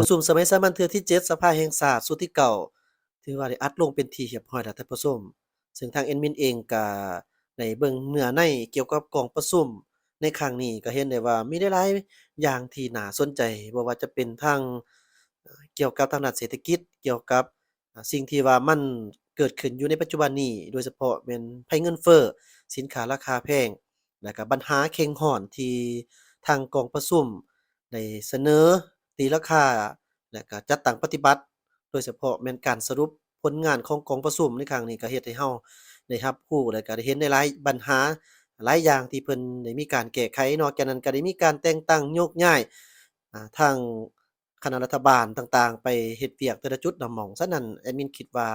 ປະຊຸມສະໄໝສາມັນເທື່ອທີເຈັດ ສະພາແຫ່ງຊາດຊຸດທີເກົ້າ ຖືວ່າໄດ້ອັດລົງເປັນທີ່ຮຽບຮ້ອຍແລ້ວທ່ານຜູ້ຊົມ, ເຊິ່ງທາງແອດມິນເອງກະໄດ້ເບິ່ງເນື້ອໃນກ່ຽວກັບກອງປະຊຸມໃນຄັ້ງນີ້ ກະເຫັນໄດ້ວ່າມີຫຼາຍໆຢ່າງທີ່ໜ້າສົນໃຈ, ບໍ່ວ່າຈະເປັນທາງ ເອີ່ ກ່ຽວກັບທາງດ້ານເສດຖະກິດ, ກ່ຽວກັບ ອາ ສິ່ງທີ່ວ່າມັນເກີດຂຶ້ນຢູ່ໃນປັດຈຸບັນນີ້, ໂດຍສະເພາະແມ່ນໄພເງິນເຟີ້, ສິນຄ້າລາຄາແພງ ແລະກະບັນຫາເຄັ່ງຮ້ອນທີ່ທາງກອງປະຊຸມໄດ້ສະເໜີຕີລາຄາ ແລະກະຈັດຕັ້ງປະຕິບັດ, ໂດຍສະເພາະແມ່ນການສະຫຼຸບຜົນງານຂອງກອງປະຊຸມໃນຄັ້ງນີ້ ກະເຮັດໃຫ້ເຮົາໄດ້ຮັບຮູ້ ແລະກະໄດ້ເຫັນໃນຫຼາຍບັນຫາຫຼາຍຢ່າງທີ່ເພິ່ນໄດ້ມີການແກ້ໄຂເນາະ. ຈາກນັ້ນກະໄດ້ມີການແຕ່ງຕັ້ງໂຍກຍ້າຍ ອາ ທາງ ຄະນະລັດຖະບານຕ່າງໆໄປເຮັດວຽກແຕ່ລະຈຸດລະໝ່ອງ. ສະນັ້ນ ແອດມິນຄິດວ່າ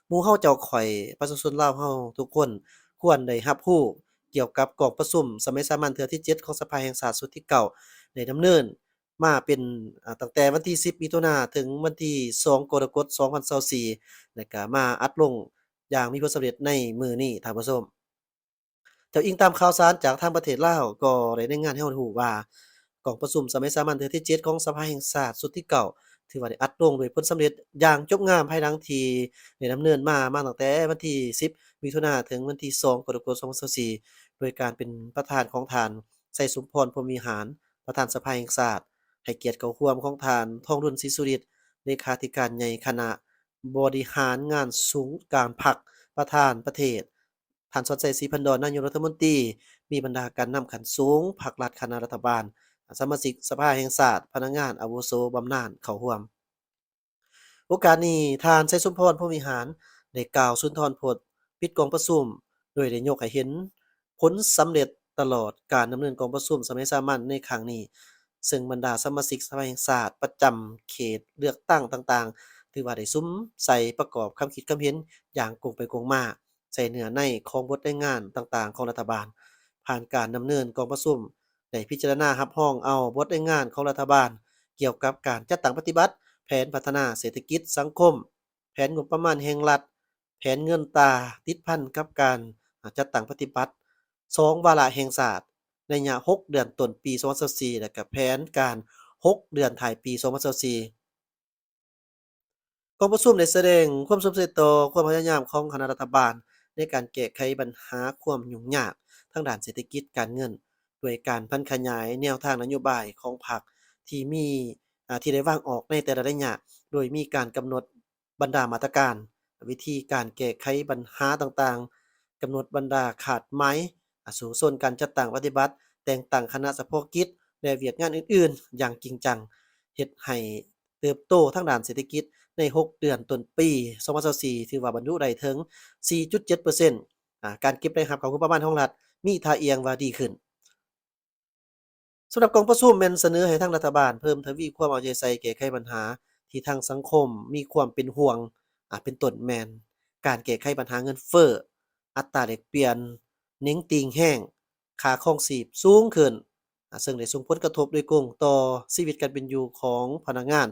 ໝູ່ເຮົາເຈົ້າຂ້ອຍ ປະຊາຊົນລາວເຮົາທຸກຄົນ ຄວນໄດ້ຮັບຮູ້ກ່ຽວກັບກອງປະຊຸມສະໄໝສາມັນເທື່ອທີເຈັດ ຂອງສະພາແຫ່ງຊາດຊຸດທີເກົ້າ ໄດ້ດຳເນີນມາເປັນ ອາ ຕັ້ງແຕ່ວັນທີສິບ ມິຖຸນາ ເຖິງວັນທີສອງ ກໍລະກົດ ສອງພັນຊາວສີ່ ແລະກະມາອັດລົງຢ່າງມີຜົນສຳເລັດໃນມື້ນີ້ ທ່ານຜູ້ຊົມ. ເຈົ້າ, ອີງຕາມຂ່າວສານຈາກທາງປະເທດລາວ ກໍໄດ້ລາຍງານໃຫ້ເຮົາຮູ້ວ່າ ກອງປະຊຸມສະໄໝສາມັນເທື່ອທີເຈັດ ຂອງສະພາແຫ່ງຊາດຊຸດທີເກົ້າ ຖືວ່າໄດ້ອັດລົງດ້ວຍຜົນສຳເລັດຢ່າງຈົບງາມ ພາຍຫຼັງທີ່ໄດ້ດຳເນີນມາ ມາຕັ້ງແຕ່ວັນທີສິບ ມິຖຸນາ ເຖິງວັນທີສອງ ກໍລະກົດ ສອງພັນຊາວສີ່ ໂດຍການເປັນປະທານຂອງທ່ານ ໄຊສົມພອນ ພົມວິຫານ ປະທານສະພາແຫ່ງຊາດ, ໃຫ້ກຽດເຂົ້າຮ່ວມຂອງທ່ານ ທອງລຸນ ສີສຸລິດ ເລຂາທິການໃຫຍ່ຄະນະບໍລິຫານງານສູນກາງພັກ, ປະທານປະເທດ ທ່ານ ສອນໄຊ ສີພັນດອນ ນາຍົກລັດຖະມົນຕີ, ມີບັນດາການນຳຂັ້ນສູງພັກລັດ, ຄະນະລັດຖະບານ, ສະມາຊິກສະພາແຫ່ງຊາດ, ພະນັກງານອາວຸໂສບຳນານເຂົ້າຮ່ວມ. ໂອກາດນີ້ ທ່ານ ໄຊສົມພອນ ພົມວິຫານ ໄດ້ກ່າວສຸນທອນພົດປິດກອງປະຊຸມ ໂດຍໄດ້ຍົກໃຫ້ເຫັນ ຜົນສຳເລັດຕະຫຼອດການດຳເນີນກອງປະຊຸມສະໄໝສາມັນໃນຄັ້ງນີ້, ເຊິ່ງບັນດາສະມາຊິກສະພາແຫ່ງຊາດປະຈຳເຂດເລືອກຕັ້ງຕ່າງໆ ຖືວ່າໄດ້ສຸມໃສ່ປະກອບຄຳຄິດຄຳເຫັນຢ່າງກົງໄປກົງມາ ໃສ່ເນື້ອໃນຂອງບົດລາຍງານຕ່າງໆຂອງລັດຖະບານ. ຜ່ານການດຳເນີນກອງປະຊຸມ ໄດ້ພິຈາລະນາຮັບຮອງເອົາບົດລາຍງານຂອງລັດຖະບານ ກ່ຽວກັບການຈັດຕັ້ງປະຕິບັດແຜນພັດທະນາເສດຖະກິດສັງຄົມ, ແຜນງົບປະມານແຫ່ງລັດ, ແຜນເງິນຕາ ຕິດພັນກັບການ ອາ ຈັດຕັ້ງປະຕິບັດສອງວາລະແຫ່ງຊາດ ໄລຍະຫົກເດືອນຕົ້ນປີສອງພັນຊາວສີ່ ແລະກະແຜນການຫົກເດືອນທ້າຍປີສອງພັນຊາວສີ່. ກອງປະຊຸມໄດ້ສະແດງຄວາມຊົມເຊີຍຕໍ່ຄວາມພະຍາຍາມຂອງຄະນະລັດຖະບານ ໃນການແກ້ໄຂບັນຫາຄວາມຫຍຸ້ງຍາກທາງດ້ານເສດຖະກິດການເງິນ ດ້ວຍການຜັນຂະຫຍາຍແນວທາງນະໂຍບາຍຂອງພັກທີ່ມີ ອາ ທີ່ໄດ້ວາງອອກໃນແຕ່ລະໄລຍະ, ໂດຍມີການກຳນົດ ບັນດາມາດຕະການ, ວິທີການແກ້ໄຂບັນຫາຕ່າງໆ, ກຳນົດບັນດາຄາດໝາຍ, ອາ ສູ້ຊົນການຈັດຕັ້ງປະຕິບັດ, ແຕ່ງຕັ້ງຄະນະສະເພາະກິດ ແລະ ວຽກງານອື່ນໆຢ່າງຈິງຈັງ, ເຮັດໃຫ້ເຕີບໂຕທາງດ້ານເສດຖະກິດໃນຫົກເດືອນຕົ້ນປີສອງພັນຊາວສີ່ ຖືວ່າບັນລຸໄດ້ເຖິງສີ່ຈຸດເຈັດເປີເຊັນ, ອາ ການເກັບລາຍຮັບເຂົ້າງົບປະມານຂອງລັດມີທ່າອ່ຽງວ່າດີຂຶ້ນ. ສຳລັບກອງປະຊຸມແມ່ນສະເໜີໃຫ້ທາງລັດຖະບານເພີ່ມທະວີຄວາມເອົາໃຈໃສ່ແກ້ໄຂບັນຫາທີ່ທາງສັງຄົມມີຄວາມເປັນຫ່ວງ, ອາ ເປັນຕົ້ນແມ່ນການແກ້ໄຂບັນຫາເງິນເຟີ້, ອັດຕາແລກປ່ຽນເໜັງຕີງແຮງ, ຄ່າຄອງຊີບສູງຂຶ້ນ, ອາ ເຊິ່ງໄດ້ສົ່ງຜົນກະທົບໂດຍກົງຕໍ່ຊີວິດການເປັນຢູ່ຂອງພະນັກງານ,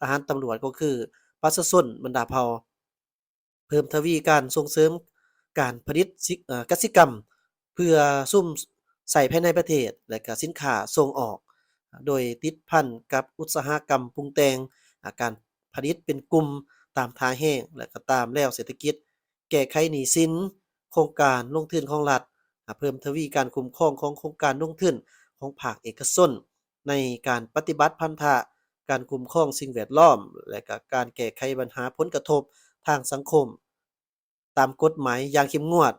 ທະຫານ, ຕຳຫຼວດ, ກໍຄືປະຊາຊົນບັນດາເຜົ່າ. ເພີ່ມທະວີການສົ່ງເສີມການຜະລິດ ເອີ ກະສິກຳ ເພື່ອສຸມໃຊ້ພາຍໃນປະເທດ ແລະ ກະສິນຄ້າສົ່ງອອກ, ໂດຍຕິດພັນກັບອຸດສາຫະກຳປຸງແຕ່ງ ອາ ການຜະລິດເປັນກຸ່ມຕາມທ່າແຮງ ແລະ ກະຕາມແລວເສດຖະກິດ, ແກ້ໄຂໜີ້ສິນໂຄງການລົງທຶນຂອງລັດ, ອາ ເພີ່ມທະວີການຄຸ້ມຄອງຂອງໂຄງການລົງທຶນຂອງພາກເອກະຊົນ ໃນການປະຕິບັດພັນທະການຄຸ້ມຄອງສິ່ງແວດລ້ອມ ແລະ ກະການແກ້ໄຂບັນຫາຜົນກະທົບທາງສັງຄົມຕາມກົດໝາຍຢ່າງເຂັ້ມງວດ.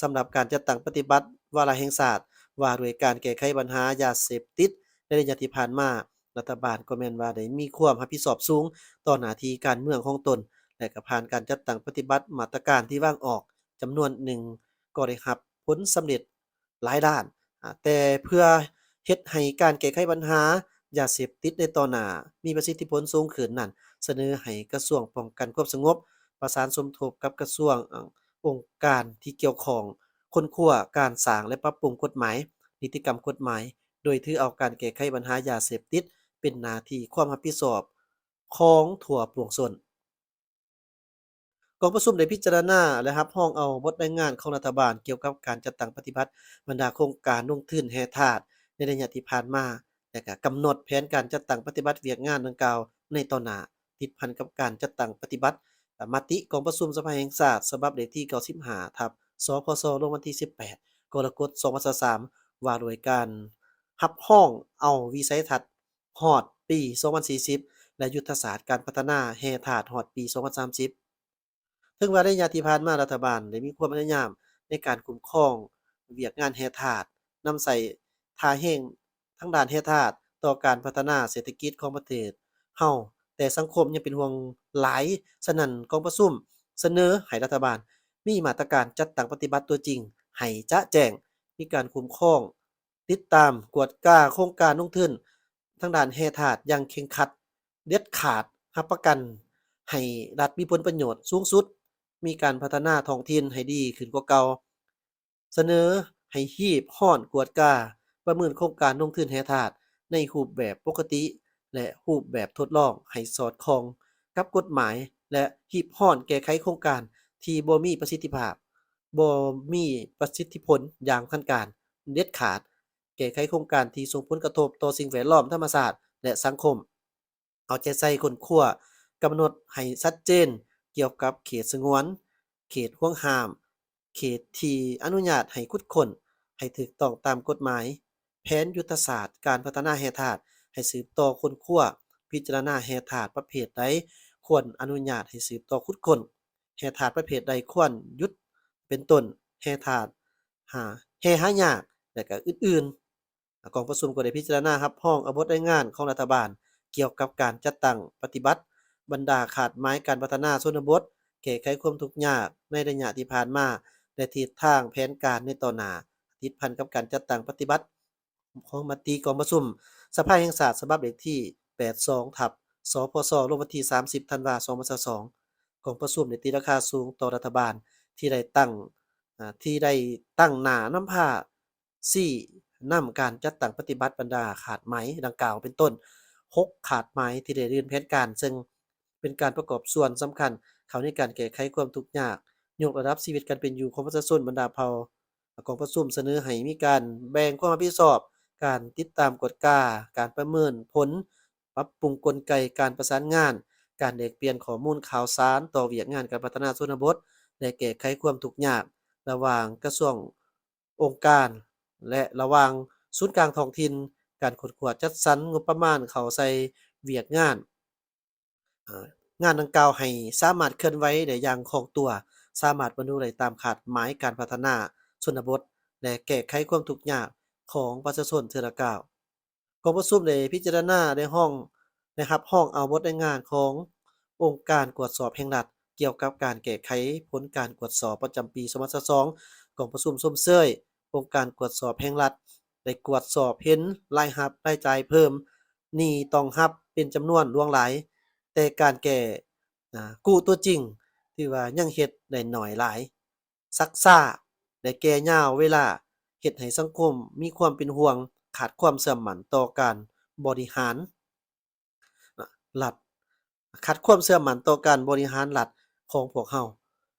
ສຳລັບການຈັດຕັ້ງປະຕິບັດວາລະແຫ່ງຊາດວ່າດ້ວຍການແກ້ໄຂບັນຫາຢາເສບຕິດໃນໄລຍະທີ່ຜ່ານມາ, ລັດຖະບານກໍແມ່ນວ່າໄດ້ມີຄວາມຮັບຜິດຊອບສູງຕໍ່ໜ້າທີ່ການເມືອງຂອງຕົນ ແລະ ກະຜ່ານການຈັດຕັ້ງປະຕິບັດມາດຕະການທີ່ວາງອອກຈຳນວນໜຶ່ງ ກໍໄດ້ຮັບຜົນສຳເລັດ ຫຼາຍດ້ານ, ອາ ແຕ່ເພື່ອເຮັດໃຫ້ການແກ້ໄຂບັນຫາຢາເສບຕິດໃນຕໍ່ໜ້າມີປະສິດທິຜົນສູງຂຶ້ນນັ້ນ, ສະເໜີໃຫ້ກະຊວງປ້ອງກັນຄວາມສະຫງົບປະສານສົມທົບກັບກະຊວງ, ອາ ອົງການທີ່ກ່ຽວຂ້ອງ ຄົ້ນຄວ້າ, ການສ້າງ ແລະ ປັບປຸງກົດໝາຍ, ນິຕິກຳກົດໝາຍ, ໂດຍຖືເອົາການແກ້ໄຂບັນຫາຢາເສບຕິດເປັນໜ້າທີ່ຄວາມຮັບຜິດຊອບຂອງທົ່ວປວງຊົນ. ກອງປະຊຸມໄດ້ພິຈາລະນາ ແລະ ຮັບຮອງເອົາບົດລາຍງານຂອງລັດຖະບານກ່ຽວກັບການຈັດຕັ້ງປະຕິບັດບັນດາໂຄງການລົງທຶນແຮ່ທາດໃນໄລຍະທີ່ຜ່ານມາ ແລ ແລະ ກະກຳນົດແຜນການຈັດຕັ້ງປະຕິບັດວຽກງານດັ່ງກ່າວໃນຕໍ່ໜ້າ, ຕິດພັນກັບການຈັດຕັ້ງປະຕິບັດ ອາ ມະຕິກອງປະຊຸມສະພາແຫ່ງຊາດ ສະບັບເລກທີເກົ້າສິບຫ້າ ທັບ ສພຊ ລົງວັນທີສິບແປດ ກໍລະກົດ ສອງພັນຊາວສາມ ວ່າດ້ວຍການຮັບຮອງເອົາວິໄສທັດຮອດປີສອງພັນສີ່ສິບ ແລະ ຍຸດທະສາດການພັດທະນາແຮ່ທາດຮອດປີສອງພັນສາມສິບ. ເຖິງວ່າໄລຍະທີ່ຜ່ານມາ ລັດຖະບານໄດ້ມີຄວາມພະຍາຍາມໃນການຄຸ້ມຄອງວຽກງານແຮ່ທາດ, ນຳໃຊ້ທ່າແຮງທາງດ້ານແຮ່ທາດຕໍ່ການພັດທະນາເສດຖະກິດຂອງປະເທດເຮົາ, ແຕ່ສັງຄົມຍັງເປັນຫ່ວງຫຼາຍ. ສະນັ້ນ, ກອງປະຊຸມສະເໜີໃຫ້ລັດຖະບານມີມາດຕະການຈັດຕັ້ງປະຕິບັດຕົວຈິງໃຫ້ຈະແຈ້ງ, ມີການຄຸ້ມຄອງ, ຕິດຕາມ, ກວດກາໂຄງການລົງທຶນທາງດ້ານແຮ່ທາດຢ່າງເຄັ່ງຄັດ, ເດັດຂາດ, ຮັບປະກັນໃຫ້ລັດມີຜົນປະໂຫຍດສູງສຸດ, ມີການພັດທະນາທ້ອງຖິ່ນໃຫ້ດີຂຶ້ນກວ່າເກົ່າ, ສະເໜີໃຫ້ຮີບຮ້ອນກວດກາປະເມີນໂຄງການລົງທຶນແຮ່ທາດໃນຮູບແບບປົກກະຕິ ແລະ ຮູບແບບທົດລອງໃຫ້ສອດຄ່ອງກັບກົດໝາຍ ແລະ ຮີບຮ້ອນແກ້ໄຂໂຄງການທີ່ບໍ່ມີປະສິດທິພາບ, ບໍ່ມີປະສິດທິຜົນຢ່າງທັນການ, ເດັດຂາດ, ແກ້ໄຂໂຄງການທີ່ສົ່ງຜົນກະທົບຕໍ່ສິ່ງແວດລ້ອມ, ທຳມະຊາດ ແລະ ສັງຄົມ. ເອົາໃຈໃສ່ຄົ້ນຄວ້າ, ກຳນົດໃຫ້ຊັດເຈນກ່ຽວກັບເຂດສະຫງວນ, ເຂດຫວງຫ້າມ, ເຂດທີ່ອະນຸຍາດໃຫ້ຂຸດຄົ້ນໃຫ້ຖືກຕ້ອງຕາມກົດໝາຍ, ແຜນຍຸດທະສາດການພັດທະນາແຮ່ທາດໃຫ້ສືບຕໍ່ຄົ້ນຄວ້າ, ພິຈາລະນາແຮ່ທາດປະເພດໃດຄວນອະນຸຍາດໃຫ້ສືບຕໍ່ຂຸດຄົ້ນ, ແຮ່ທາດປະເພດໃດຄວນຢຸດ ເປັນຕົ້ນ ແຮ່ທາດ ຫາ ແຮ່ຫາຍາກ ແລະ ກະອື່ນໆ. ກອງປະຊຸມກໍໄດ້ພິຈາລະນາຮັບຮອງເອົາບົດລາຍງານຂອງລັດຖະບານກ່ຽວກັບການຈັດຕັ້ງປະຕິບັດບັນດາຄາດໝາຍການພັດທະນາຊົນນະບົດ, ແກ້ໄຂຄວາມທຸກຍາກໃນໄລຍະທີ່ຜ່ານມາ ແລະ ທິດທາງແຜນການໃນຕໍ່ໜ້າ, ຕິດພັນກັບການຈັດຕັ້ງປະຕິບັດ ຂອງມະຕິກອງປະຊຸມສະພາແຫ່ງຊາດສະບັບເລກທີແປດສອງ ທັບ ສພຊ ລົງວັນທີສາມສິບ ທັນວາ ສອງພັນຊາວສອງ. ກອງປະຊຸມໄດ້ຕີລາຄາສູງຕໍ່ລັດຖະບານທີ່ໄດ້ຕັ້ງ ອາ ທີ່ໄດ້ຕັ້ງໜ້ານຳພາຊີ້ນຳການຈັດຕັ້ງປະຕິບັດບັນດາຄາດໝາຍດັ່ງກ່າວ ເປັນຕົ້ນ ຫົກຄາດໝາຍທີ່ໄດ້ລື່ນແຜນການ, ເຊິ່ງເປັນການປະກອບສ່ວນສຳຄັນເຂົ້າໃນການແກ້ໄຂຄວາມທຸກຍາກ, ຍົກລະດັບຊີວິດການເປັນຢູ່ຂອງປະຊາຊົນບັນດາເຜົ່າ. ກອງປະຊຸມສະເໜີໃຫ້ມີການແບ່ງຄວາມຮັບຜິດຊອບ, ການຕິດຕາມກວດກາ, ການປະເມີນຜົນ, ປັບປຸງກົນໄກການປະສານງານ, ການແລກປ່ຽນຂໍ້ມູນຂ່າວສານຕໍ່ວຽກງານການພັດທະນາຊົນນະບົດ ແລະ ແກ້ໄຂຄວາມທຸກຍາກລະຫວ່າງກະຊວງ, ອົງການ ແລະ ລະຫວ່າງສູນກາງທ້ອງຖິ່ນ, ການຄົ້ນຄວ້າຈັດສັນງົບປະມານເຂົ້າໃສ່ວຽກງານ ເອີ ງານດັ່ງກ່າວໃຫ້ສາມາດເຄື່ອນໄຫວໄດ້ຢ່າງຄ່ອງຕົວ, ສາມາດບັນລຸໄດ້ຕາມຄາດໝາຍການພັດທະນາຊົນນະບົດ ແລະ ແກ້ໄຂຄວາມທຸກຍາກຂອງປະຊາຊົນເທື່ອລະກ້າວ. ກອງປະຊຸມໄດ້ພິຈາລະນາ ໄດ້ຮອງ ໄດ້ຮັບຮອງເອົາບົດລາຍງານຂອງອົງການກວດສອບແຫ່ງລັດ ກ່ຽວກັບການແກ້ໄຂຜົນການກວດສອບປະຈຳປີສອງພັນຊາວສອງ. ກອງປະຊຸມຊົມເຊີຍອົງການກວດສອບແຫ່ງລັດ ໄດ້ກວດສອບເຫັນລາຍຮັບ, ລາຍຈ່າຍເພີ່ມ, ໜີ້ຕ້ອງຮັບເປັນຈຳນວນຫຼວງຫຼາຍ, ແຕ່ການແກ້ ອາ ກູ້ຕົວຈິງ ຖືວ່າຍັງເຮັດໄດ້ໜ້ອຍຫຼາຍ, ຊັກຊ້າ ແລະ ແກ່ຍາວເວລາ, ເຮັດໃຫ້ສັງຄົມມີຄວາມເປັນຫ່ວງ, ຂາດຄວາມເຊື່ອໝັ້ນຕໍ່ການບໍລິຫານ ນະ ລັດ, ຂາດຄວາມເຊື່ອໝັ້ນຕໍ່ການບໍລິຫານລັດຂອງພວກເຮົາ.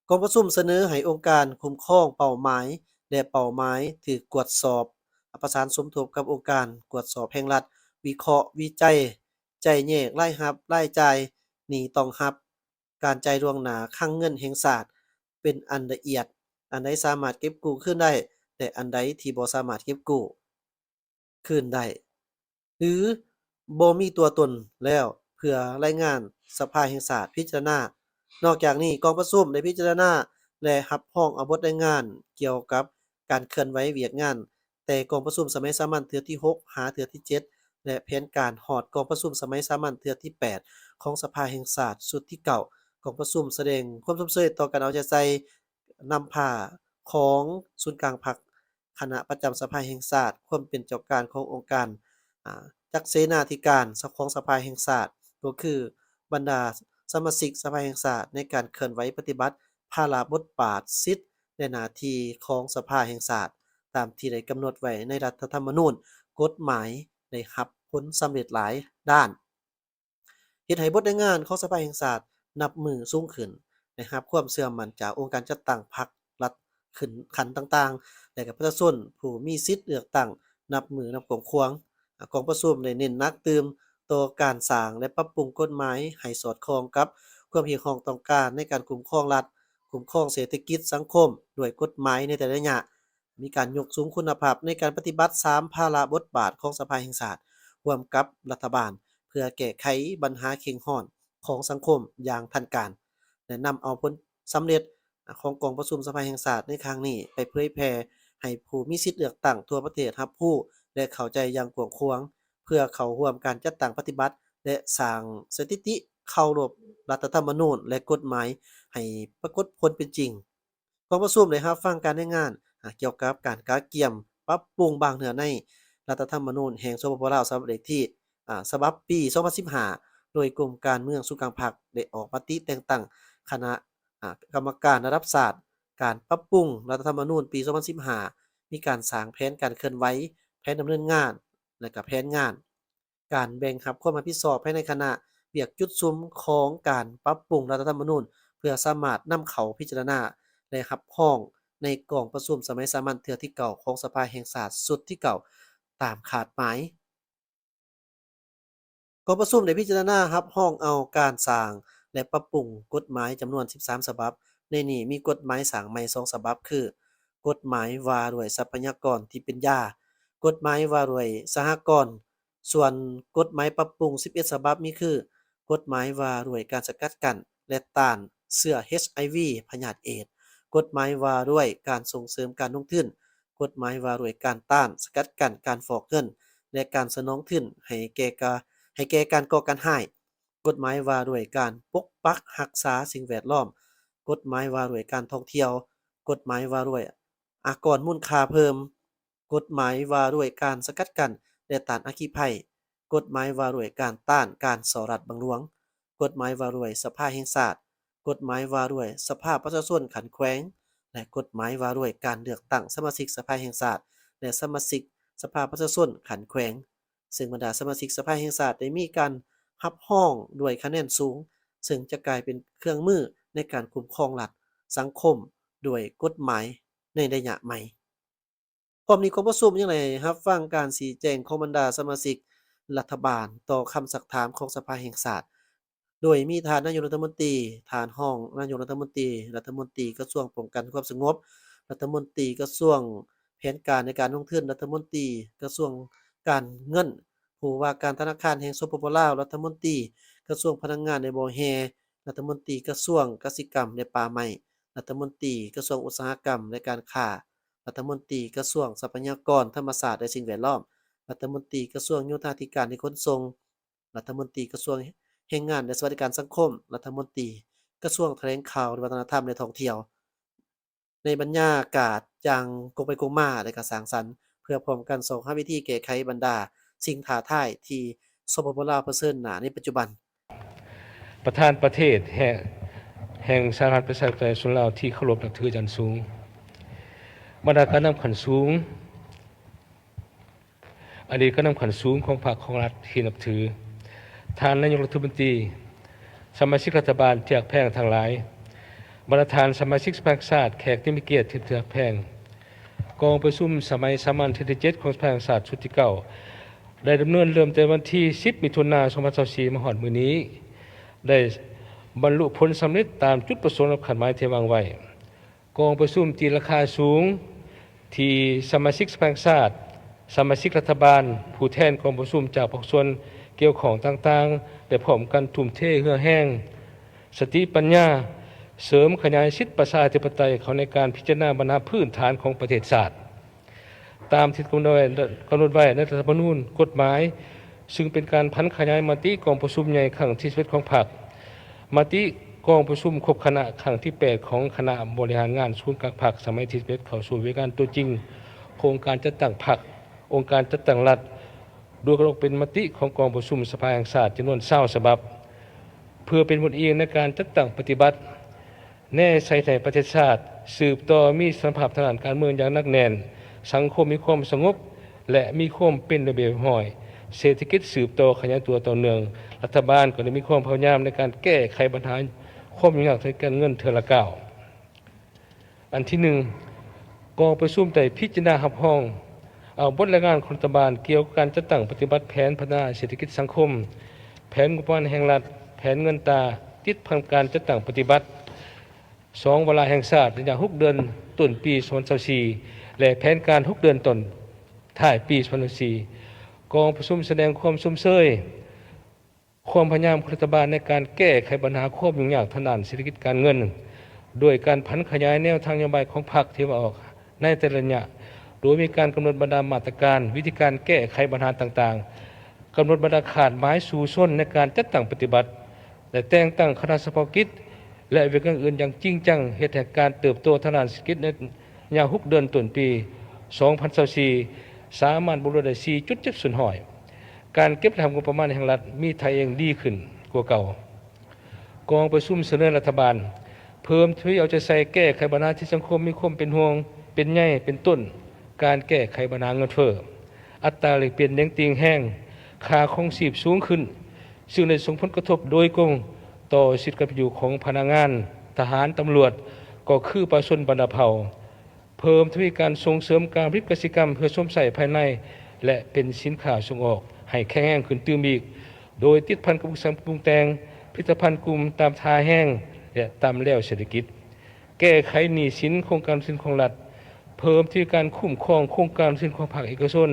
ກອງປະຊຸມສະເໜີໃຫ້ອົງການຄຸ້ມຄອງເປົ້າໝາຍ ແລະ ເປົ້າໝາຍຖືກກວດສອບ, ປະສານສົມທົບກັບອົງການກວດສອບແຫ່ງລັດ, ວິເຄາະ, ວິໄຈ, ໄຈ້ແຍກລາຍຮັບ, ລາຍຈ່າຍ, ໜີ້ຕ້ອງຮັບ, ການຈ່າຍລ່ວງໜ້າຄັງເງິນແຫ່ງຊາດ ເປັນອັນລະອຽດ, ອັນໃດສາມາດເກັບກູ້ຄືນໄດ້ ແລະ ອັນໃດທີ່ບໍ່ສາມາດເກັບກູ້ ຄືນໄດ້ ຫຼື ບໍ່ມີຕົວຕົນແລ້ວ ເພື່ອລາຍງານສະພາແຫ່ງຊາດພິຈາລະນາ. ນອກຈາກນີ້, ກອງປະຊຸມໄດ້ພິຈາລະນາ ແລະ ຮັບຮອງເອົາບົດລາຍງານກ່ຽວກັບການເຄື່ອນໄຫວວຽກງານ ແຕ່ກອງປະຊຸມສະໄໝສາມັນເທື່ອທີຫົກ ຫາເທື່ອທີເຈັດ ແລະ ແຜນການຮອດກອງປະຊຸມສະໄໝສາມັນເທື່ອທີແປດ ຂອງສະພາແຫ່ງຊາດຊຸດທີເກົ້າ. ກອງປະຊຸມສະແດງຄວາມຊົມເຊີຍຕໍ່ການເອົາໃຈໃສ່ນຳພາຂອງສູນກາງພັກ, ຄະນະປະຈຳສະພາແຫ່ງຊາດ, ຄວາມເປັນເຈົ້າການຂອງອົງການ, ອາ, ຈັກເສນາທິການຂອງສະພາແຫ່ງຊາດ, ກໍຄືບັນດາສະມາຊິກສະພາແຫ່ງຊາດ ໃນການເຄື່ອນໄຫວປະຕິບັດພາລະບົດບາດ, ສິດ ແລະ ໜ້າທີ່ຂອງສະພາແຫ່ງຊາດ ຕາມທີ່ໄດ້ກຳນົດໄວ້ໃນລັດຖະທຳມະນູນ, ກົດໝາຍ ໄດ້ຮັບຜົນສຳເລັດຫຼາຍດ້ານ. ເຮັດໃຫ້ບົດລາຍງານຂອງສະພາແຫ່ງຊາດນັບມື້ສູງຂຶ້ນ, ໄດ້ຮັບຄວາມເຊື່ອໝັ້ນຈາກອົງການຈັດຕັ້ງພັກລັດຂຶ້ນຂັ້ນຕ່າງໆ ແລະ ກະປະຊາຊົນຜູ້ມີສິດເລືອກຕັ້ງນັບມື້ນັບກວ້າງຂວາງ. ກອງປະຊຸມໄດ້ເນັ້ນໜັກຕື່ມຕໍ່ການສ້າງ ແລະ ປັບປຸງກົດໝາຍໃຫ້ສອດຄ່ອງກັບຄວາມຮຽກຮ້ອງຕ້ອງການໃນການຄຸ້ມຄອງລັດ, ຄຸ້ມຄອງເສດຖະກິດສັງຄົມດ້ວຍກົດໝາຍໃນແຕ່ລະໄລຍະ, ມີການຍົກສູງຄຸນນະພາບໃນການປະຕິບັດສາມພາລະບົດບາດຂອງສະພາແຫ່ງຊາດຮ່ວມກັບລັດຖະບານ ເພື່ອແກ້ໄຂບັນຫາເຄັ່ງຮ້ອນຂອງສັງຄົມຢ່າງທັນການ ແລະ ນຳເອົາຜົນສຳເລັດຂອງກອງປະຊຸມສະພາແຫ່ງຊາດໃນຄັ້ງນີ້ໄປເຜີຍແຜ່ໃຫ້ຜູ້ມີສິດເລືອກຕັ້ງທົ່ວປະເທດຮັບຮູ້ ແລະ ເຂົ້າໃຈຢ່າງກວ້າງຂວາງ ເພື່ອເຂົ້າຮ່ວມການຈັດຕັ້ງປະຕິບັດ ແລະ ສ້າງສະຖິຕິເຄົາລົບລັດຖະທຳມະນູນ ແລະ ກົດໝາຍໃຫ້ປາກົດຜົນເປັນຈິງ. ກອງປະຊຸມໄດ້ຮັບຟັງການລາຍງານ ອາ ກ່ຽວກັບການກະກຽມປັບປຸງບາງເນື້ອໃນລັດຖະທຳມະນູນແຫ່ງ ສປປ ລາວ ສະບັບເລກທີ ອາ ສະບັບປີສອງພັນສິບຫ້າ ໂດຍກົມການເມືອງສູນກາງພັກໄດ້ອອກມະຕິແຕ່ງຕັ້ງຄະນະ ອາ ກຳມະການລະດັບຊາດ ການປັບປຸງລັດຖະທຳມະນູນປີສອງພັນສິບຫ້າ ມີການສ້າງແຜນການເຄື່ອນໄຫວ, ແຜນດຳເນີນງານ ແລະ ກະແຜນງານ. ການແບ່ງຮັບຄວາມຮັບຜິດຊອບພາຍໃນຄະນະວຽກຈຸດສຸມຂອງການປັບປຸງລັດຖະທຳມະນູນ ເພື່ອສາມາດນຳເຂົ້າພິຈາລະນາ ແລະ ຮັບຮອງໃນກອງປະຊຸມສະໄໝສາມັນເທື່ອທີເກົ້າຂອງສະພາແຫ່ງຊາດຊຸດທີເກົ້າ ຕາມຄາດໝາຍ. ກອງປະຊຸມໄດ້ພິຈາລະນາຮັບຮອງເອົາການສ້າງ ແລະ ປັບປຸງກົດໝາຍຈຳນວນສິບສາມສະບັບ, ໃນນີ້ມີກົດໝາຍສ້າງໃໝ່ສອງສະບັບ ຄື ກົດໝາຍວ່າດ້ວຍຊັບພະຍາກອນທີ່ເປັນຢາ, ກົດໝາຍວ່າດ້ວຍສະຫະກອນ. ສ່ວນກົດໝາຍປັບປຸງສິບເອັດສະບັບມີຄື ກົດໝາຍວ່າດ້ວຍການສະກັດກັ້ນ ແລະ ຕ້ານເຊື້ອ ເອັດໄອວີ ພະຍາດເອດ, ກົດໝາຍວ່າດ້ວຍການສົ່ງເສີມການລົງທຶນ, ກົດໝາຍວ່າດ້ວຍການຕ້ານສະກັດກັ້ນການຟອກເງິນ ແລະ ການສະໜອງທຶນໃຫ້ແກ່ກາ ໃຫ້ແກ່ການກໍ່ການຮ້າຍ, ກົດໝາຍວ່າດ້ວຍການປົກປັກຮັກສາສິ່ງແວດລ້ອມ, ກົດໝາຍວ່າດ້ວຍການທ່ອງທ່ຽວ, ກົດໝາຍວ່າດ້ວຍອາກອນມູນຄ່າເພີ່ມ, ກົດໝາຍວ່າດ້ວຍການສະກັດກັ້ນ ແລະ ຕ້ານອັກຄີໄພ, ກົດໝາຍວ່າດ້ວຍການຕ້ານການສໍ້ລາດບັງຫຼວງ, ກົດໝາຍວ່າດ້ວຍສະພາແຫ່ງຊາດ, ກົດໝາຍວ່າດ້ວຍສະພາປະຊາຊົນຂັ້ນແຂວງ ແລະ ກົດໝາຍວ່າດ້ວຍການເລືອກຕັ້ງສະມາຊິກສະພາແຫ່ງຊາດ ແລະ ສະມາຊິກສະພາປະຊາຊົນຂັ້ນແຂວງ. ເຊິ່ງບັນດາສະມາຊິກສະພາແຫ່ງຊາດໄດ້ມີການຮັບຮອງດ້ວຍຄະແນນສູງ, ເຊິ່ງຈະກາຍເປັນເຄື່ອງມືໃນການຄຸ້ມຄອງລັດ, ສັງຄົມດ້ວຍກົດໝາຍໃນໄລຍະໃໝ່. ພ້ອມນີ້ກອງປະຊຸມຍັງໄດ້ຮັບຟັງການຊີ້ແຈງຂອງບັນດາສະມາຊິກລັດຖະບານຕໍ່ຄຳຊັກຖາມຂອງສະພາແຫ່ງຊາດ ໂດຍມີທ່ານນາຍົກລັດຖະມົນຕີ, ທ່ານຮອງນາຍົກລັດຖະມົນຕີ, ລັດຖະມົນຕີກະຊວງປ້ອງກັນຄວາມສະຫງົບ, ລັດຖະມົນຕີກະຊວງແຜນການ ແລະ ການລົງທຶນ, ລັດຖະມົນຕີກະຊວງການເງິນ, ຜູ້ວ່າການທະນາຄານແຫ່ງ ສປປ ລາວ, ລັດຖະມົນຕີກະຊວງພະລັງງານ ແລະ ບໍ່ແຮ່, ລັດຖະມົນຕີກະຊວງກະສິກຳ ແລະ ປ່າໄມ້, ລັດຖະມົນຕີກະຊວງອຸດສາຫະກຳ ແລະ ການຄ້າ, ລັດຖະມົນຕີກະຊວງຊັບພະຍາກອນທຳມະຊາດ ແລະ ສິ່ງແວດລ້ອມ, ລັດຖະມົນຕີກະຊວງໂຍທາທິການ ແລະ ຂົນສົ່ງ, ລັດຖະມົນຕີກະຊວງແຮງງານ ແລະ ສະຫວັດດີການສັງຄົມ, ລັດຖະມົນຕີກະຊວງຖະແຫຼງຂ່າວ ວັດທະນະທຳ ແລະ ທ່ອງທ່ຽວ. ໃນບັນຍາກາດຢ່າງກົງໄປກົງມາ ແລະ ກະສ້າງສັນ ເພື່ອພ້ອມກັນຊອກຫາວິທີແກ້ໄຂບັນດາສິ່ງທ້າທາຍທີ່ ສປປ ລາວ ປະເຊີນໜ້າໃນປັດຈຸບັນ. ປະທານປະເທດແຫ່ງ ແຫ່ງສາທາລະນະລັດ ປະຊາທິປະໄຕ ປະຊາຊົນລາວ ທີ່ເຄົາລົບນັບຖືຢ່າງສູງ, ບັນດາການນຳຂັ້ນສູງ, ອະດີດການນຳຂັ້ນສູງຂອງພັກຂອງລັດທີ່ນັບຖື, ທ່ານນາຍົກລັດຖະມົນຕີ, ສະມາຊິກລັດຖະບານທີ່ຮັກແພງທັງຫຼາຍ, ບັນດາທ່ານສະມາຊິກສະພາແຫ່ງຊາດ, ແຂກທີ່ມີກຽດທີ່ຮັກແພງ, ກອງປະຊຸມສະໄໝສາມັນເທື່ອທີເຈັດຂອງສະພາແຫ່ງຊາດຊຸດທີເກົ້າ ໄດ້ດຳເນີນເລີ່ມແຕ່ວັນທີສິບ ມິຖຸນາ ສອງພັນຊາວສີ່ ມາຮອດມື້ນີ້ ໄດ້ບັນລຸຜົນສຳເລັດຕາມຈຸດປະສົງ ແລະ ຄາດໝາຍທີ່ວາງໄວ້. ກອງປະຊຸມຕີລາຄາສູງ ທີ່ສະມາຊິກສະພາແຫ່ງຊາດ, ສະມາຊິກລັດຖະບານ, ຜູ້ແທນກອງປະຊຸມຈາກພາກສ່ວນກ່ຽວຂ້ອງຕ່າງໆ ໄດ້ພ້ອມກັນທຸ່ມເທເຫື່ອແຮງ, ສະຕິປັນຍາ, ເສີມຂະຫຍາຍສິດປະຊາທິປະໄຕເຂົ້າໃນການພິຈາລະນາບັນຫາພື້ນຖານຂອງປະເທດຊາດ ຕາມທີ່ກຳນົດໄວ້ ກຳນົດໄວ້ໃນລັດຖະທຳມະນູນ, ກົດໝາຍ, ຊຶ່ງເປັນການຜັນຂະຫຍາຍມະຕິກອງປະຊຸມໃຫຍ່ຄັ້ງທີສິບເອັດຂອງພັກ, ມະຕິກອງປະຊຸມຄົບຄະນະຄັ້ງທີແປດຂອງຄະນະບໍລິຫານງານສູນກາງພັກສະໄໝທີສິບເອັດ ເຂົ້າສູ່ວຽກງານຕົວຈິງຂອງອົງການຈັດຕັ້ງພັກ, ອົງການຈັດຕັ້ງລັດ, ລວມກັນອອກເປັນມະຕິຂອງກອງປະຊຸມສະພາແຫ່ງຊາດຈຳນວນຊາວສະບັບ ເພື່ອເປັນບົດອີງໃນການຈັດຕັ້ງປະຕິບັດ. ແນໃສ່ໃຫ້ປະເທດຊາດສືບຕໍ່ມີສະຖານະພາບທາງດ້ານການເມືອງຢ່າງໜັກແໜ້ນ, ສັງຄົມມີຄວາມສະຫງົບ ແລະ ມີຄວາມເປັນລະບຽບຮຽບຮ້ອຍ, ເສດຖະກິດສືບຕໍ່ຂະຫຍາຍຕົວຕໍ່ເນື່ອງ, ລັດຖະບານກໍໄດ້ມີຄວາມພະຍາຍາມໃນການແກ້ໄຂບັນຫາຄວາມຫຍຸ້ງຍາກທາງການເງິນເທື່ອລະກ້າວ. ອັນທີໜຶ່ງ, ກອງປະຊຸມໄດ້ພິຈາລະນາຮັບຮອງ ເອົາບົດລາຍງານຂອງລັດຖະບານກ່ຽວກັບການຈັດຕັ້ງປະຕິບັດແຜນພັດທະນາເສດຖະກິດສັງຄົມ, ແຜນງົບປະມານແຫ່ງລັດ, ແຜນເງິນຕາ, ຕິດພັນການຈັດຕັ້ງປະຕິບັດສອງວາລະແຫ່ງຊາດ ໄລຍະຫົກເດືອນຕົ້ນປີສອງພັນຊາວສີ່ ແລະ ແຜນການຫົກເດືອນຕົ້ນທ້າຍປີສອງພັນຊາວສີ່. ກອງປະຊຸມສະແດງຄວາມຊົມເຊີຍ ຄວາມພະຍາຍາມຂອງລັດຖະບານໃນການແກ້ໄຂບັນຫາຄວາມຫຍຸ້ງຍາກທາງດ້ານເສດຖະກິດການເງິນ, ໂດຍການຜັນຂະຫຍາຍແນວທາງນະໂຍບາຍຂອງພັກທີ່ວາງອອກໃນແຕ່ລະໄລຍະ, ໂດຍມີການກຳນົດບັນດາມາດຕະການ, ວິທີການແກ້ໄຂບັນຫາຕ່າງໆ, ກຳນົດບັນດາຄາດໝາຍສູ້ຊົນໃນການຈັດຕັ້ງປະຕິບັດ ແລະ ແຕ່ງຕັ້ງຄະນະສະເພາະກິດ ແລະ ວຽກງານອື່ນຢ່າງຈິງຈັງ, ເຮັດໃຫ້ການເຕີບໂຕທາງດ້ານເສດຖະກິດໃນໄລຍະຫົກເດືອນຕົ້ນປີສອງພັນຊາວສີ່ ສາມາດບວກລວມໄດ້ສີ່ຈຸດເຈັດສ່ວນຮ້ອຍ. ການເກັບລາຍຮັບງົບປະມານແຫ່ງລັດມີທ່າແອງດີຂຶ້ນກວ່າເກົ່າ. ກອງປະຊຸມສະເໜີລັດຖະບານເພີ່ມທະວີເອົາໃຈໃສ່ແກ້ໄຂບັນຫາທີ່ສັງຄົມມີຄວາມເປັນຫ່ວງເປັນໃຍ, ເປັນຕົ້ນ ການແກ້ໄຂບັນຫາເງິນເຟີ້, ອັດຕາແລກປ່ຽນເໜັງຕີງແຮງ, ຄ່າຄອງຊີບສູງຂຶ້ນ, ຊຶ່ງໄດ້ສົ່ງຜົນກະທົບໂດຍກົງຕໍ່ຊີວິດການເປັນຢູ່ຂອງພະນັກງານ, ທະຫານ, ຕຳຫຼວດ ກໍຄືປະຊາຊົນບັນດາເຜົ່າ. ເພີ່ມທະວີການສົ່ງເສີມການຜະລິດກະສິກຳເພື່ອຊົມໃຊ້ພາຍໃນ ແລະ ເປັນສິນຄ້າສົ່ງອອກໃຫ້ແຂງແຮງຂຶ້ນຕື່ມອີກ, ໂດຍຕິດພັນກັບອຸດສາຫະກຳປຸງແຕ່ງຜະລິດຕະພັນກຸ່ມຕາມທ່າແຮງ ແລະ ຕາມແລວເສດຖະກິດ. ແກ້ໄຂໜີ້ສິນໂຄງການລົງທຶນຂອງລັດ, ເພີ່ມທະວີການຄຸ້ມຄອງໂຄງການລົງທຶນຂອງພາກເອກະຊົນ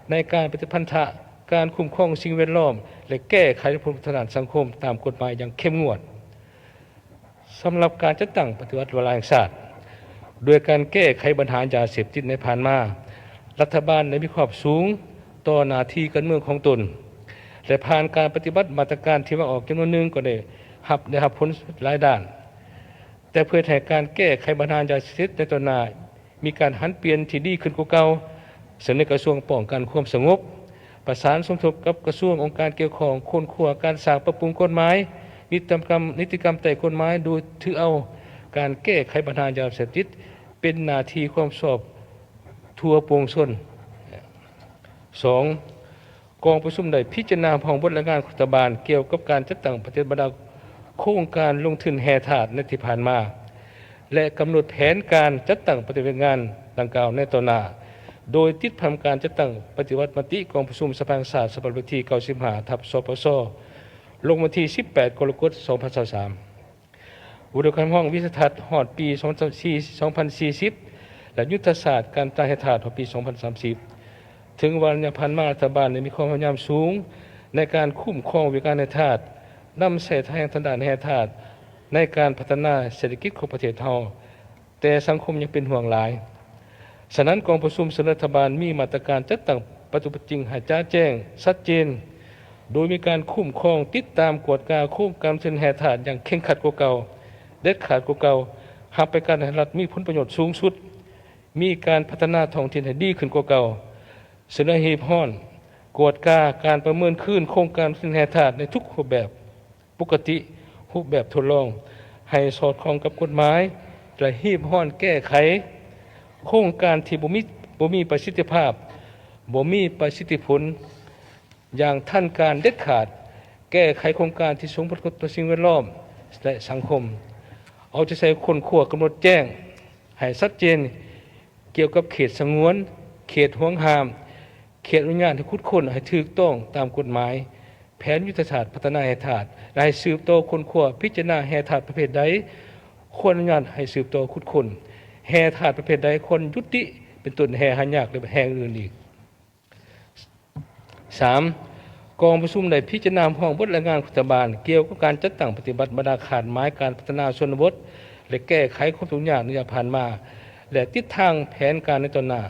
ໃນການປະຕິພັນທະການຄຸ້ມຄອງສິ່ງແວດລ້ອມ ແລະ ແກ້ໄຂຜົນກະທົບທາງດ້ານສັງຄົມຕາມກົດໝາຍຢ່າງເຂັ້ມງວດ. ສຳລັບການຈັດຕັ້ງປະຕິບັດວາລະແຫ່ງຊາດ, ດ້ວຍການແກ້ໄຂບັນຫາຢາເສບຕິດໃນຜ່ານມາ, ລັດຖະບານໄດ້ມີຄວາມຮັບຜິດຊອບສູງຕໍ່ໜ້າທີ່ການເມືອງຂອງຕົນ ແລະ ຜ່ານການປະຕິບັດມາດຕະການທີ່ວາງອອກຈຳນວນໜຶ່ງກໍໄດ້ຮັບ, ໄດ້ຮັບຜົນຫຼາຍດ້ານ. ແຕ່ເພື່ອເຮັດໃຫ້ການແກ້ໄຂບັນຫາຢາເສບຕິດໃນຕໍ່ໜ້າມີການຫັນປ່ຽນທີ່ດີຂຶ້ນກວ່າເກົ່າ, ສະເໜີກະຊວງປ້ອງກັນຄວາມສະຫງົບ ປະສານສົມທົບກັບກະຊວງ, ອົງການກ່ຽວຂ້ອງ, ຄົ້ນຄວ້າການສ້າງປັບປຸງກົດໝາຍ, ນິຕິກຳ, ນິຕິກຳໃຕ້ກົດໝາຍ, ໂດຍຖືເອົາການແກ້ໄຂບັນຫາຢາເສບຕິດເປັນໜ້າທີ່ຄວາມຊອບທົ່ວປວງຊົນ. ສອງ, ກອງປະຊຸມໄດ້ພິຈາລະນາຮັບຮອງບົດລາຍງານຂອງລັດຖະບານກ່ຽວກັບການຈັດຕັ້ງປະຕິບັດບັນດາໂຄງການລົງທຶນແຮ່ທາດໃນທີ່ຜ່ານມາ ແລະ ກຳນົດແຜນການຈັດຕັ້ງປະຕິບັດງານດັ່ງກ່າວໃນຕໍ່ໜ້າ, ໂດຍຕິດພັນການຈັດຕັ້ງປະຕິບັດມະຕິກອງປະຊຸມສະພາແຫ່ງຊາດ ສະບັບວັນທີເກົ້າສິບຫ້າ ທັບ ສປຊ ລົງວັນທີສິບແປດ ກໍລະກົດ ສອງພັນຊາວສາມ. ບົດລາຍງານຮັບຮອງວິສັຍທັດຮອດປີສອງພັນສີ່ສິບ ແລະ ຍຸດທະສາດການຈັດຕັ້ງແຮ່ທາດຮອດປີສອງພັນສາມສິບ. ເຖິງວ່າໄລຍະຜ່ານມາ ລັດຖະບານໄດ້ມີຄວາມພະຍາຍາມສູງໃນການຄຸ້ມຄອງວຽກງານແຮ່ທາດ, ນຳໃຊ້ແຮງທາງດ້ານແຮ່ທາດໃນການພັດທະນາເສດຖະກິດຂອງປະເທດເຮົາ, ແຕ່ສັງຄົມຍັງເປັນຫ່ວງຫຼາຍ. ສະນັ້ນ, ກອງປະຊຸມສະເໜີລັດຖະບານມີມາດຕະການຈັດຕັ້ງປະຕິບັດຈິງໃຫ້ຈະແຈ້ງ, ຊັດເຈນ, ໂດຍມີການຄຸ້ມຄອງ, ຕິດຕາມ, ກວດກາໂຄງການລົງທຶນແຮ່ທາດຢ່າງເຄັ່ງຄັດກວ່າເກົ່າ, ເດັດຂາດກວ່າເກົ່າ, ຮັບປະກັນໃຫ້ລັດມີຜົນປະໂຫຍດສູງສຸດ, ມີການພັດທະນາທ້ອງຖິ່ນໃຫ້ດີຂຶ້ນກວ່າເກົ່າ, ສະເໜີຮີບຮ້ອນ, ກວດກາການປະເມີນຄືນໂຄງການລົງທຶນແຮ່ທາດໃນທຸກຮູບແບບ, ປົກກະຕິ, ຮູບແບບທົດລອງ ໃຫ້ສອດຄ່ອງກັບກົດໝາຍ ແລະ ຮີບຮ້ອນແກ້ໄຂໂຄງການທີ່ບໍ່ມີ, ບໍ່ມີປະສິດທິພາບ, ບໍ່ມີປະສິດທິຜົນ ຢ່າງທັນການເດັດຂາດ, ແກ້ໄຂໂຄງການທີ່ສົ່ງຜົນກະທົບຕໍ່ສິ່ງແວດລ້ອມ ແລະ ສັງຄົມ, ເອົາໃຈໃສ່ຄົ້ນຄວ້າກຳນົດແຈ້ງໃຫ້ຊັດເຈນ ກ່ຽວກັບເຂດສະຫງວນ, ເຂດຫວງຫ້າມ, ເຂດອະນຸຍາດໃຫ້ຂຸດຄົ້ນໃຫ້ຖືກຕ້ອງຕາມກົດໝາຍ, ແຜນຍຸດທະສາດພັດທະນາແຮ່ທາດ ແລະ ໃຫ້ສືບຕໍ່ຄົ້ນຄວ້າ, ພິຈາລະນາແຮ່ທາດປະເພດໃດຄວນອະນຸຍາດໃຫ້ສືບຕໍ່ຂຸດຄົ້ນ, ແຮ່ທາດປະເພດໃດຄວນຍຸຕິ, ເປັນຕົ້ນແຮ່ຫາຍາກ ແລະ ແຮ່ອື່ນໆອີກ. ສາມ, ກອງປະຊຸມໄດ້ພິຈາລະນາຮັບຮອງບົດລາຍງານຂອງລັດຖະບານກ່ຽວກັບການຈັດຕັ້ງປະຕິບັດບັນດາຄາດໝາຍການພັດທະນາຊົນນະບົດ ແລະ ແກ້ໄຂຄວາມທຸກຍາກໃນໄລຍະຜ່ານມາ ແລະ ທິດທາງແຜນການໃນຕໍ່ໜ້າ,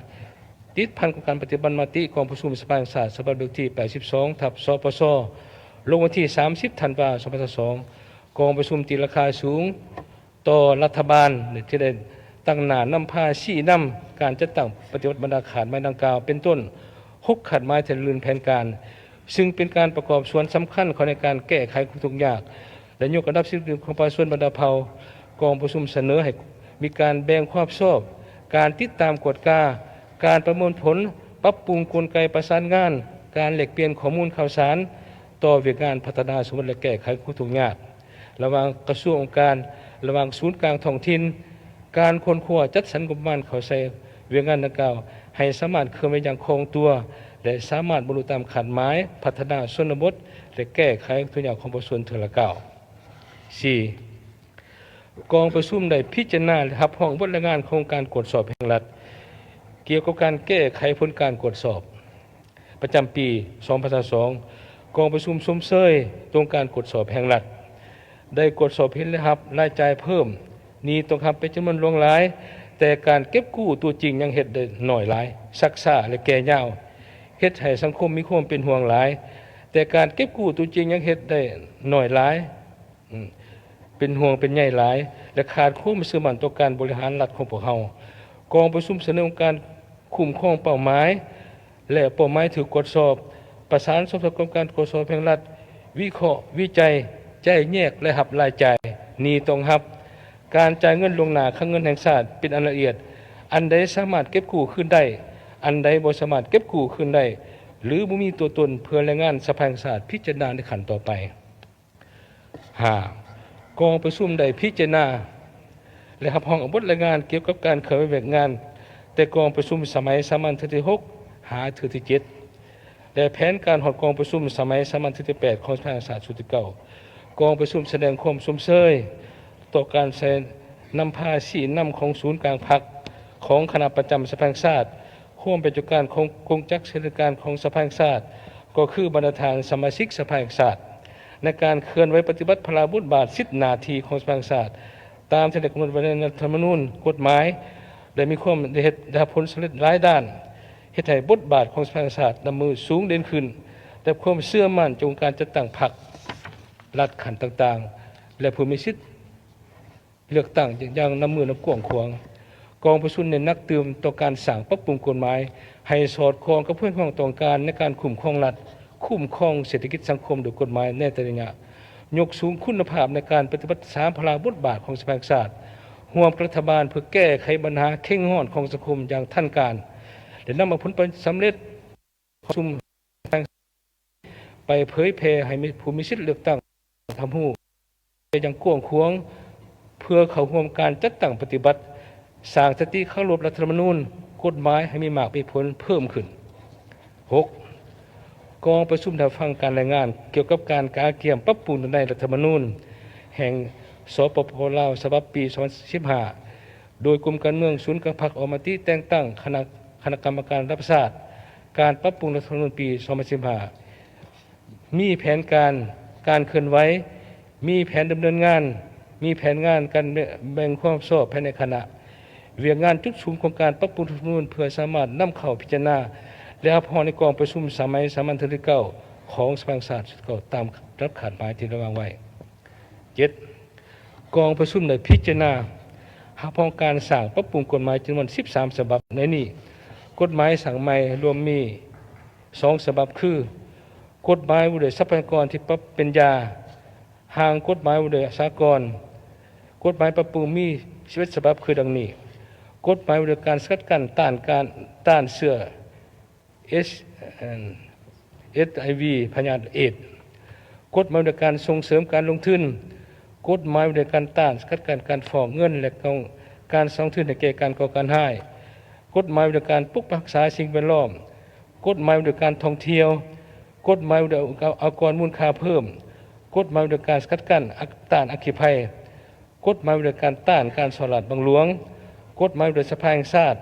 ຕິດພັນກັບການປະຕິບັດມະຕິກອງປະຊຸມສະພາແຫ່ງຊາດ ສະບັບເລກທີແປດສິບສອງ ທັບ ສປຊ ລົງວັນທີສາມສິບ ທັນວາ ສອງພັນຊາວສອງ. ກອງປະຊຸມຕີລາຄາສູງ ຕໍ່ລັດຖະບານທີ່ໄດ້ຕັ້ງໜ້ານຳພາຊີ້ນຳການຈັດຕັ້ງປະຕິບັດບັນດາຄາດໃໝ່ດັ່ງກ່າວ ເປັນຕົ້ນ ຫົກຄາດໝາຍທີ່ໄດ້ລື່ນແຜນການ, ຊຶ່ງເປັນການປະກອບສ່ວນສຳຄັນເຂົ້າໃນການແກ້ໄຂຄວາມທຸກຍາກ ແລະ ຍົກລະດັບຊີວິດຂອງປະຊາຊົນບັນດາເຜົ່າ. ກອງປະຊຸມສະເໜີໃຫ້ມີການແບ່ງຄວາມຮັບຜິດຊອບ, ການຕິດຕາມກວດກາ, ການປະເມີນຜົນ, ປັບປຸງກົນໄກປະສານງານ, ການແລກປ່ຽນຂໍ້ມູນຂ່າວສານຕໍ່ວຽກງານພັດທະນາຊົນນະບົດ ແລະ ແກ້ໄຂຄວາມທຸກຍາກ ລະຫວ່າງກະຊວງ, ອົງການ, ລະຫວ່າງສູນກາງທ້ອງຖິ່ນ, ການຄົ້ນຄວ້າ, ຈັດສັນງົບປະມານເຂົ້າໃສ່ວຽກງານດັ່ງກ່າວ ໃຫ້ສາມາດເຄື່ອນໄຫວຢ່າງຄ່ອງຕົວ ແລະ ສາມາດບັນລຸຕາມຄາດໝາຍພັດທະນາຊົນນະບົດ ແລະ ແກ້ໄຂທຸກຍາກຂອງປະຊາຊົນເທື່ອລະກ້າວ. ສີ່, ກອງປະຊຸມໄດ້ພິຈາລະນາ ແລະ ຮັບຮອງບົດລາຍງານຂອງການກວດສອບແຫ່ງລັດ ກ່ຽວກັບການແກ້ໄຂຜົນການກວດສອບ ປະຈຳປີສອງພັນຊາວສອງ ກອງປະຊຸມຊົມເຊີຍໂຄງການກວດສອບແຫ່ງລັດ ໄດ້ກວດສອບເຫັນລາຍຮັບລາຍຈ່າຍເພີ່ມ, ໜີ້ຕ້ອງຮັບເປັນຈຳນວນຫຼວງຫຼາຍ, ແຕ່ການເກັບກູ້ຕົວຈິງຍັງເຮັດໄດ້ໜ້ອຍຫຼາຍ, ຊັກຊ້າ ແລະ ແກ່ຍາວ, ເຮັດໃຫ້ສັງຄົມມີຄວາມເປັນຫ່ວງຫຼາຍ, ແຕ່ການເກັບກູ້ຕົວຈິງຍັງເຮັດໄດ້ໜ້ອຍຫຼາຍ. ອືມ ເປັນຫ່ວງເປັນໃຍຫຼາຍ ແລະ ຂາດຄວາມເຊື່ອໝັ້ນຕໍ່ການບໍລິຫານລັດຂອງພວກເຮົາ. ກອງປະຊຸມສະເໜີອົງການຄຸ້ມຄອງເປົ້າໝາຍ ແລະ ເປົ້າໝາຍຖືກກວດສອບ, ປະສານສົມທົບກັບການກວດສອບແຫ່ງລັດ, ວິເຄາະ, ວິໄຈ, ຈ່າຍແຍກລາຍຮັບລາຍຈ່າຍ, ໜີ້ຕ້ອງຮັບ, ການຈ່າຍເງິນລ່ວງໜ້າ, ຄັງເງິນແຫ່ງຊາດເປັນອັນລະອຽດ, ອັນໃດສາມາດເກັບກູ້ຄືນໄດ້, ອັນໃດບໍ່ສາມາດເກັບກູ້ຄືນໄດ້ ຫຼື ບໍ່ມີຕົວຕົນ ເພື່ອລາຍງານສະພາແຫ່ງຊາດພິຈາລະນາໃນຂັ້ນຕໍ່ໄປ. ຫ້າ, ກອງປະຊຸມໄດ້ພິຈາລະນາ ແລະ ຮັບຮອງເອົາບົດລາຍງານກ່ຽວກັບການເຄື່ອນໄຫວວຽກງານ ແຕ່ກອງປະຊຸມສະໄໝສາມັນເທື່ອທີຫົກ ຫາເທື່ອທີເຈັດ ແລະ ແຜນການຮອດກອງປະຊຸມສະໄໝສາມັນເທື່ອທີແປດ ຂອງສະພາແຫ່ງຊາດຊຸດທີເກົ້າ. ກອງປະຊຸມສະແດງຄວາມຊົມເຊີຍຕໍ່ການໃຊ້ນຳພາຊີ້ນຳຂອງສູນກາງພັກ, ຂອງຄະນະປະຈຳສະພາແຫ່ງຊາດ, ຄວາມເປັນເຈົ້າການຂອງກົງຈັກເສນາທິການຂອງສະພາແຫ່ງຊາດ ກໍຄືບັນດາທ່ານສະມາຊິກສະພາແຫ່ງຊາດ ໃນການເຄື່ອນໄຫວປະຕິບັດພາລະບົດບາດສິດໜ້າທີ່ຂອງສະພາແຫ່ງຊາດ ຕາມທີ່ໄດ້ກຳນົດໄວ້ໃນລັດຖະທຳມະນູນ, ກົດໝາຍ ແລະ ມີຄວາມ ໄດ້ເຮັດ ໄດ້ຮັບຜົນສຳເລັດຫຼາຍດ້ານ, ເຮັດໃຫ້ບົດບາດຂອງສະພາແຫ່ງຊາດນັບມື້ສູງເດັ່ນຂຶ້ນ ແລະ ຄວາມເຊື່ອໝັ້ນຈະອົງການຈັດຕັ້ງພັກ, ລັດຂັ້ນຕ່າງໆ ແລະ ຜູ້ມີສິດ ເລືອກຕັ້ງຢ່າງນັບມື້ນັບກວ້າງຂວາງ. ກອງປະຊຸມເນັ້ນໜັກຕື່ມຕໍ່ການສ້າງປັບປຸງກົດໝາຍໃຫ້ສອດຄ່ອງກັບຄວາມຮຽກຮ້ອງຕ້ອງການໃນການຄຸ້ມຄອງລັດ, ຄຸ້ມຄອງເສດຖະກິດສັງຄົມໂດຍກົດໝາຍໃນແຕ່ລະໄລຍະ, ຍົກສູງຄຸນນະພາບໃນການປະຕິບັດສາມພາລະບົດບາດຂອງສະພາແຫ່ງຊາດ ຮ່ວມກັບລັດຖະບານເພື່ອແກ້ໄຂບັນຫາເຄັ່ງຮ້ອນຂອງສັງຄົມຢ່າງທັນການ ແລະ ນຳເອົາຜົນສຳເລັດ ປະຊຸມແຫ່ງໄປເຜີຍແຜ່ໃຫ້ມີ ຜູ້ມີສິດເລືອກຕັ້ງຮັບຮູ້ໄປຢ່າງກວ້າງຂວາງ ເພື່ອເຂົ້າຮ່ວມການຈັດຕັ້ງປະຕິບັດ, ສ້າງສະຕິເຄົາລົບລັດຖະທຳມະນູນ, ກົດໝາຍໃຫ້ມີມາກມີຜົນເພີ່ມຂຶ້ນ. ຫົກ, ກອງປະຊຸມໄດ້ຮັບຟັງການລາຍງານກ່ຽວກັບການກະກຽມປັບປຸງໃນລັດຖະທຳມະນູນແຫ່ງ ສປປ ລາວ ສະບັບປີສອງພັນສິບຫ້າ ໂດຍກົມການເມືອງສູນກາງພັກອອກມະຕິແຕ່ງຕັ້ງຄະນະ ຄະນະກຳມະການລະດັບຊາດ ການປັບປຸງລັດຖະທຳມະນູນປີສອງພັນສິບຫ້າ ມີແຜນການ ການເຄື່ອນໄຫວ, ມີແຜນດຳເນີນງານ, ມີແຜນງານການແບ່ງ ແບ່ງຄວາມຮັບຜິດຊອບພາຍໃນຄະນະ, ວຽກງານຈຸດສຸມຂອງການປັບປຸງລັດຖະທຳມະນູນ ເພື່ອສາມາດນຳເຂົ້າພິຈາລະນາ ແລະ ຮັບຮອງໃນກອງປະຊຸມສະໄໝສາມັນເທື່ອທີເກົ້າ ຂອງສະພາແຫ່ງຊາດຊຸດທີເກົ້າ ຕາມລຳດັບຄາດໝາຍທີ່ໄດ້ວາງໄວ້. ເຈັດ, ກອງປະຊຸມໄດ້ພິຈາລະນາຮັບຮອງການສ້າງປັບປຸງກົດໝາຍຈຳນວນສິບສາມສະບັບ, ໃນນີ້ ກົດໝາຍສ້າງໃໝ່ລວມມີສອງສະບັບ ຄື ກົດໝາຍວ່າດ້ວຍຊັບພະຍາກອນທີ່ປັບເປັນຢາ, ຮ່າງກົດໝາຍວ່າດ້ວຍສາກອນ, ກົດໝາຍປັບປຸງມີສິບເອັດສະບັບ ຄືດັ່ງນີ້: ກົດໝາຍວ່າດ້ວຍການສະກັດກັ້ນຕ້ານການ ຕ້ານເຊື້ອ ເອຊ ເອັຊໄອວີ ພະຍາດເອດ, ກົດໝາຍວ່າດ້ວຍການສົ່ງເສີມການລົງທຶນ, ກົດໝາຍວ່າດ້ວຍການຕ້ານສະກັດກັ້ນການຟອກເງິນ ແລະ ການສະໜອງທຶນໃຫ້ແກ່ການກໍ່ການຮ້າຍ, ກົດໝາຍວ່າດ້ວຍການປົກປັກຮັກສາສິ່ງແວດລ້ອມ, ກົດໝາຍວ່າດ້ວຍການທ່ອງທ່ຽວ, ກົດໝາຍວ່າດ້ວຍອາກອນມູນຄ່າເພີ່ມ, ກົດໝາຍວ່າດ້ວຍການສະກັດກັ້ນ ອາ ຕ້ານອັກຄີໄພ, ກົດໝາຍວ່າດ້ວຍການຕ້ານການສໍ້ລາດບັງຫຼວງ, ກົດໝາຍວ່າດ້ວຍສະພາແຫ່ງຊາດ,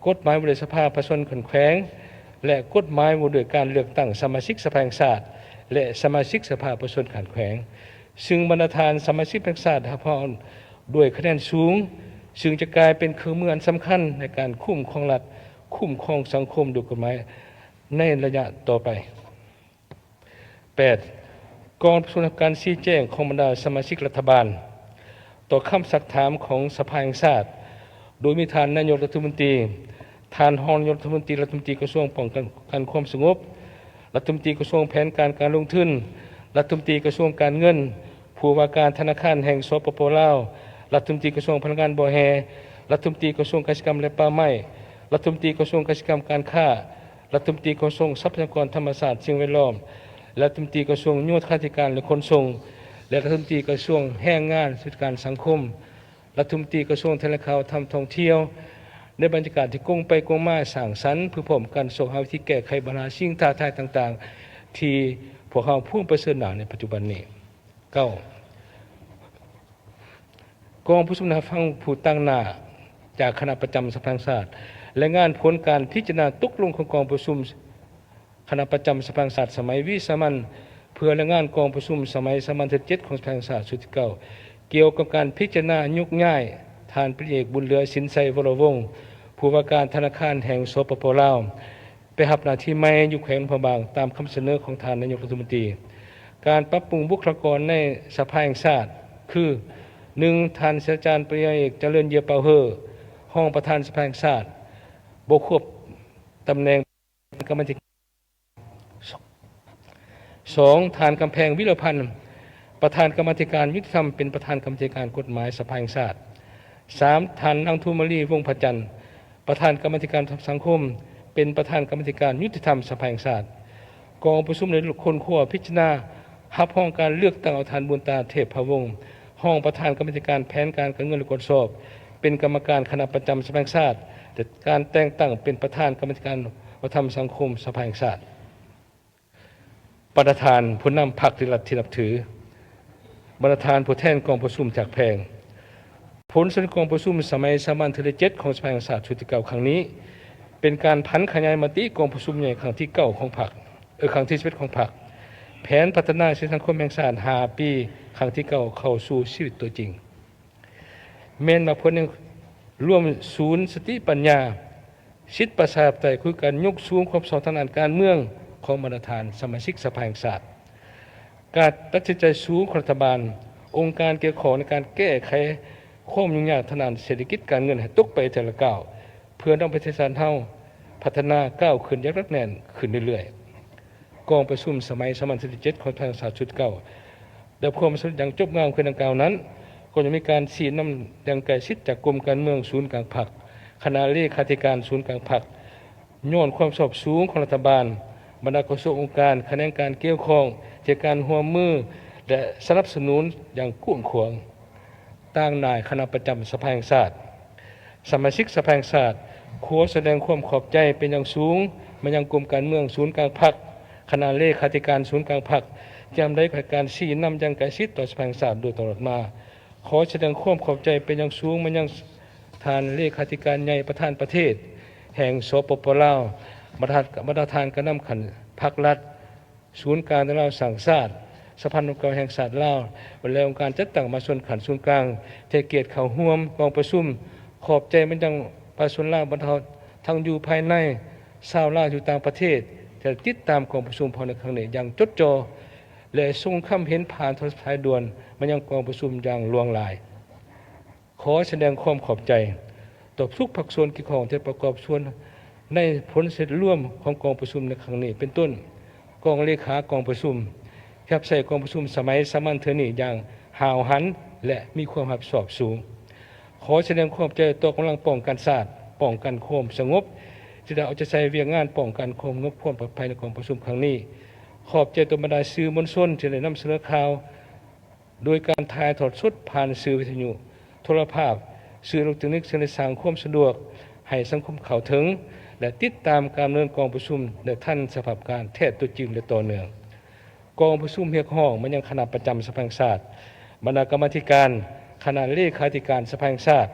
ກົດໝາຍວ່າດ້ວຍສະພາປະຊາຊົນຂັ້ນແຂວງ ແລະ ກົດໝາຍວ່າດ້ວຍການເລືອກຕັ້ງສະມາຊິກສະພາແຫ່ງຊາດ ແລະ ສະມາຊິກສະພາປະຊາຊົນຂັ້ນແຂວງ, ຊຶ່ງບັນດາທ່ານສະມາຊິກແຫ່ງຊາດຮັບຮອງດ້ວຍຄະແນນສູງ, ຊຶ່ງຈະກາຍເປັນເຄື່ອງມືອັນສຳຄັນໃນການຄຸ້ມຄອງລັດ, ຄຸ້ມຄອງສັງຄົມໂດຍກົດໝາຍໃນໄລຍະຕໍ່ໄປ. ແປດ, ກອງປະຊຸມຮັບການຊີ້ແຈງຂອງບັນດາສະມາຊິກລັດຖະບານຕໍ່ຄຳຊັກຖາມຂອງສະພາແຫ່ງຊາດ, ໂດຍມີທ່ານນາຍົກລັດຖະມົນຕີ, ທ່ານຮອງນາຍົກລັດຖະມົນຕີ, ລັດຖະມົນຕີກະຊວງປ້ອງກັນ ກັນຄວາມສະຫງົບ, ລັດຖະມົນຕີກະຊວງແຜນການການລົງທຶນ, ລັດຖະມົນຕີກະຊວງການເງິນ, ຜູ້ວ່າການທະນາຄານແຫ່ງ ສປປ ລາວ, ລັດຖະມົນຕີກະຊວງພະລັງງານບໍ່ແຮ່, ລັດຖະມົນຕີກະຊວງກະສິກຳ ແລະ ປ່າໄມ້, ລັດຖະມົນຕີກະຊວງກະສິກຳ ການຄ້າ, ລັດຖະມົນຕີກະຊວງຊັບພະຍາກອນທຳມະຊາດ ສິ່ງແວດລ້ອມ, ລັດຖະມົນຕີກະຊວງໂຍທາທິການ ແລະ ຂົນສົ່ງ, ແລະ ລັດຖະມົນຕີກະຊວງແຮງງານ ສະຫວັດດີການສັງຄົມ, ລັດຖະມົນຕີກະຊວງຖະແຫຼງຂ່າວ ທ່ອງທ່ຽວ, ດ້ບັນຍາກາດທີ່ກົງໄປກົງມາ ສ້າງສັນ ເພື່ອພ້ອມກັນຊອກຫາວິທີແກ້ໄຂບັນຫາສິ່ງທ້າທາຍຕ່າງໆ ທີ່ພວກເຮົາພວມປະເຊີນໜ້າໃນປັດຈຸບັນນີ້. ເກົ້າ ກອງປະຊຸມໄດ້ຮັບຟັງຜູ້ຕາງໜ້າຈາກຄະນະປະຈຳສະພາແຫ່ງຊາດ ລາຍງານຜົນການພິຈາລະນາຕົກລົງຂອງກອງປະຊຸມຄະນະປະຈຳສະພາແຫ່ງຊາດສະໄໝວິສາມັນ ເພື່ອລາຍງານກອງປະຊຸມສະໄໝສາມັນເທື່ອທີເຈັດຂອງສະພາແຫ່ງຊາດຊຸດທີເກົ້າ ກ່ຽວກັບການພິຈາລະນາຍົກຍ້າຍທ່ານ ພັນເອກ ບຸນເຫຼືອ ສິນໄຊວໍລະວົງ ຜູ້ວ່າການທະນາຄານແຫ່ງ ສປປ ລາວ ໄປຮັບໜ້າທີ່ໃໝ່ຢູ່ແຂວງຫຼວງພະບາງ ຕາມຄຳສະເໜີຂອງທ່ານນາຍົກລັດຖະມົນຕີ. ການປັບປຸງບຸກຄະລາກອນໃນສະພາແຫ່ງຊາດ ຄື ໜຶ່ງ ທ່ານສາດສະດາຈານ ປະລິນຍາເອກ ຈະເລີນ ເຢຍປາວເຮີ ຮອງປະທານສະພາແຫ່ງຊາດ ບໍ່ຄວບຕຳແໜ່ງກຳມາທິການ. ສອງ ທ່ານ ກຳແພງ ວິລະພັນ ປະທານກຳມາທິການຍຸຕິທຳ ເປັນປະທານກຳມາທິການກົດໝາຍສະພາແຫ່ງຊາດ. ສາມ ທ່ານ ນາງ ທຸມມາລີ ວົງພະຈັນ ປະທານກຳມາທິການສັງຄົມ ເປັນປະທານກຳມາທິການຍຸຕິທຳສະພາແຫ່ງຊາດ. ກອງປະຊຸມໄດ້ຄົ້ນຄວ້າພິຈາລະນາ ຮັບຮອງການເລືອກຕັ້ງເອົາທ່ານ ບຸນຕາ ເທບພະວົງ ຮອງປະທານກຳມາທິການແຜນການ ການເງິນ ແລະ ກວດສອບ ເປັນກຳມະການຄະນະປະຈຳສະພາແຫ່ງຊາດ ແລະ ການແຕ່ງຕັ້ງເປັນປະທານກຳມາທິການວັດທະນະທຳສັງຄົມສະພາແຫ່ງຊາດ. ບັນດາທ່ານຜູ້ນຳພັກ ແລະ ລັດທີ່ນັບຖື, ບັນດາທ່ານຜູ້ແທນກອງປະຊຸມຈາກແຂວງ, ຜົນສະເໜີກອງປະຊຸມສະໄໝສາມັນເທື່ອທີເຈັດຂອງສະພາແຫ່ງຊາດຊຸດທີເກົ້າຄັ້ງນີ້ ເປັນການຜັນຂະຫຍາຍມະຕິກອງປະຊຸມໃຫຍ່ຄັ້ງທີເກົ້າຂອງພັກ, ເອີ ຄັ້ງທີສິບເອັດຂອງພັກ, ແຜນພັດທະນາເສດຖະກິດສັງຄົມແຫ່ງຊາດຫ້າປີ ຄັ້ງທີເກົ້າ ເຂົ້າສູ່ຊີວິດຕົວຈິງ. ແມ່ນວ່າເພິ່ນຍັງລວມສູນສະຕິປັນຍາ, ສິດປະຊາທິປະໄຕ ຄືການຍົກສູງຄວາມຊອບທາງດ້ານການເມືອງຂອງບັນດາທ່ານສະມາຊິກສະພາແຫ່ງຊາດ, ການຕັດສິນໃຈສູງຂອງລັດຖະບານ, ອົງການກ່ຽວຂ້ອງໃນການແກ້ໄຂຄວາມຫຍຸ້ງຍາກທາງດ້ານເສດຖະກິດການເງິນໃຫ້ຕົກໄປແຕ່ລະກ້າວ, ເພື່ອນຳປະເທດຊາດເຮົາພັດທະນາກ້າວຂຶ້ນຢ່າງໜັກແໜ້ນຂຶ້ນເລື້ອຍໆ. ກອງປະຊຸມສະໄໝສາມັນເທື່ອທີເຈັດຂອງສະພາແຫ່ງຊາດຊຸດເກົ້າ ໄດ້ຮັບຄວາມສຳເລັດຢ່າງຈົບງາມຄືດັ່ງກ່າວນັ້ນ, ກໍຍັງມີການຊີ້ນຳຢ່າງໃກ້ຊິດຈາກກົມການເມືອງສູນກາງພັກ, ຄະນະເລຂາທິການສູນກາງພັກ, ຍ້ອນຄວາມຊອບສູງຂອງລັດຖະບານ, ບັນດາກະຊວງອົງການ, ຂະແໜງການກ່ຽວຂ້ອງ, ທີ່ໃຫ້ການຮ່ວມມື ແລະ ສະໜັບສະໜູນຢ່າງກວ້າງຂວາງ. ຕາງໜ້າຄະນະປະຈຳສະພາແຫ່ງຊາດ, ສະມາຊິກສະພາແຫ່ງຊາດ ຂໍສະແດງຄວາມຂອບໃຈເປັນຢ່າງສູງມາຍັງກົມການເມືອງສູນກາງພັກ, ຄະນະເລຂາທິການສູນກາງພັກ ທີ່ນຳໃຫ້ການຊີ້ນຳຢ່າງໃກ້ຊິດຕໍ່ສະພາແຫ່ງຊາດໂດຍຕະຫຼອດມາ. ຂໍສະແດງຄວາມຂອບໃຈເປັນຢ່າງສູງມາຍັງທ່ານເລຂາທິການໃຫຍ່ປະທານປະເທດແຫ່ງ ສປປ ລາວ, ບັນດາ ບັນດາທ່ານການນຳຂັ້ນພັກລັດ, ສູນກາງລາວສ້າງຊາດ, ສະພານັກຂ່າວແຫ່ງຊາດລາວ ແລະ ອົງການຈັດຕັ້ງມະຫາຊົນຂັ້ນສູນກາງ ທີ່ໃຫ້ກຽດເຂົ້າຮ່ວມກອງປະຊຸມ. ຂອບໃຈມາຍັງປະຊາຊົນລາວ ບັນດາທັງຢູ່ພາຍໃນ, ຊາວລາວຢູ່ຕ່າງປະເທດ ທີ່ໄດ້ຕິດຕາມກອງປະຊຸມພາຍໃນຄັ້ງນີ້ຢ່າງຈົດຈ່ອ ແລະ ສົ່ງຄຳເຫັນຜ່ານໂທລະສັບສາຍດ່ວນມາຍັງກອງປະຊຸມຢ່າງຫຼວງຫຼາຍ. ຂໍສະແດງຄວາມຂອບໃຈຕໍ່ທຸກພາກສ່ວນກ່ຽວຂ້ອງທີ່ປະກອບສ່ວນໃນຜົນສຳເລັດລວມຂອງກອງປະຊຸມໃນຄັ້ງນີ້ ເປັນຕົ້ນ ກອງເລຂາກອງປະຊຸມ ທີ່ຮັບໃຊ້ກອງປະຊຸມສະໄໝສາມັນເທື່ອນີ້ຢ່າງຫ້າວຫັນ ແລະ ມີຄວາມຮັບຜິດຊອບສູງ. ຂໍສະແດງຄວາມຂອບໃຈຕໍ່ກຳລັງປ້ອງກັນຊາດ, ປ້ອງກັນຄວາມສະຫງົບ ທີ່ໄດ້ເອົາໃຈໃສ່ວຽກງານປ້ອງກັນຄວາມສະຫງົບຄວາມປອດໄພໃນກອງປະຊຸມຄັ້ງນີ້. ຂອບໃຈຕໍ່ບັນດາສື່ມວນຊົນທີ່ໄດ້ນຳສະເໜີຂ່າວ ໂດຍການຖ່າຍທອດສົດຜ່ານສື່ວິທະຍຸ, ໂທລະພາບ, ສື່ເອເລັກໂຕນິກ ເຊິ່ງໄດ້ສ້າງຄວາມສະດວກໃຫ້ສັງຄົມເຂົ້າເຖິງ ແລະ ຕິດຕາມການດຳເນີນກອງປະຊຸມໄດ້ທັນສະພາບການແທບຕົວຈິງ ແລະ ຕໍ່ເນື່ອງ. ກອງປະຊຸມຮຽກຮ້ອງມາຍັງຄະນະປະຈຳສະພາແຫ່ງຊາດ, ບັນດາກຳມາທິການ, ຄະນະເລຂາທິການສະພາແຫ່ງຊາດ,